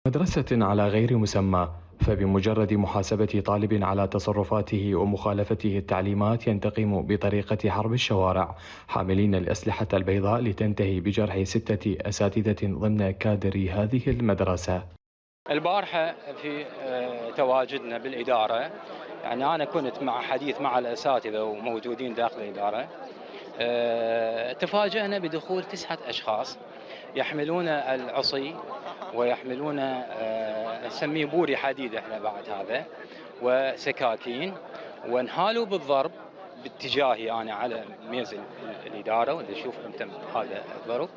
مدرسة على غير مسمى، فبمجرد محاسبة طالب على تصرفاته ومخالفته التعليمات ينتقم بطريقة حرب الشوارع، حاملين الأسلحة البيضاء لتنتهي بجرح 6 أساتذة ضمن كادر هذه المدرسة. البارحة في تواجدنا بالإدارة، يعني أنا كنت مع حديث مع الأساتذة وموجودين داخل الإدارة، تفاجأنا بدخول 9 أشخاص يحملون العصي ويحملون نسميه بوري حديد احنا بعد هذا، وسكاكين، وانهالوا بالضرب باتجاهي انا على ميز الاداره، وتشوف انت هذا الضرب.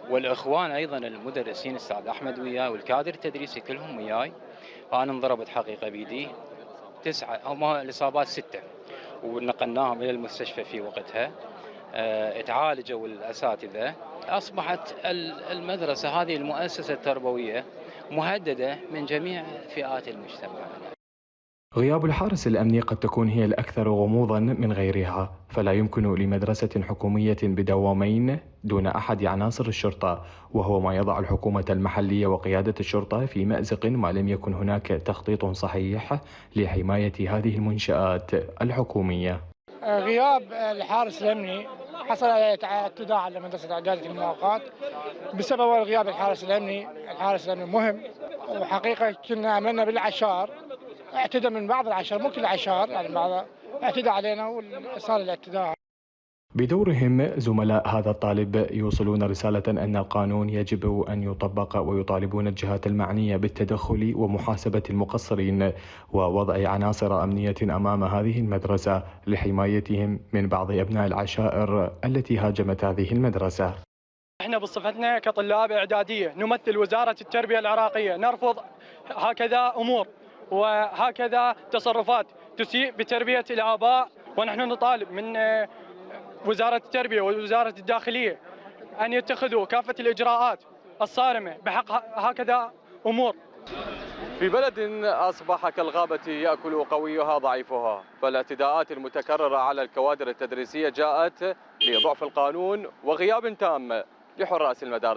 والاخوان ايضا المدرسين الاستاذ احمد وياي والكادر التدريسي كلهم وياي. انا انضربت حقيقه بيدي 9، هم الاصابات 6، ونقلناهم الى المستشفى في وقتها. تعالجوا الاساتذه. اصبحت المدرسه هذه المؤسسه التربويه مهدده من جميع فئات المجتمع. غياب الحارس الأمني قد تكون هي الأكثر غموضا من غيرها، فلا يمكن لمدرسة حكومية بدوامين دون أحد عناصر الشرطة، وهو ما يضع الحكومة المحلية وقيادة الشرطة في مأزق ما لم يكن هناك تخطيط صحيح لحماية هذه المنشآت الحكومية. غياب الحارس الأمني حصل على اعتداء على مدرسة إعدادية المواقات بسبب غياب الحارس الأمني. الحارس الأمني مهم، وحقيقة كنا عملنا بالعشار، اعتدى من بعض العشار، مو كل العشار، يعني بعض اعتدى علينا وصار الاعتداء. بدورهم زملاء هذا الطالب يوصلون رسالة أن القانون يجب أن يطبق، ويطالبون الجهات المعنية بالتدخل ومحاسبة المقصرين ووضع عناصر أمنية أمام هذه المدرسة لحمايتهم من بعض أبناء العشائر التي هاجمت هذه المدرسة. احنا بصفتنا كطلاب إعدادية نمثل وزارة التربية العراقية، نرفض هكذا أمور وهكذا تصرفات تسيء بتربية الآباء، ونحن نطالب من وزارة التربية ووزارة الداخلية أن يتخذوا كافة الإجراءات الصارمة بحق هكذا أمور. في بلد أصبح كالغابة يأكل قويها ضعيفها، فالاعتداءات المتكررة على الكوادر التدريسية جاءت لضعف القانون وغياب تام لحراس المدارس.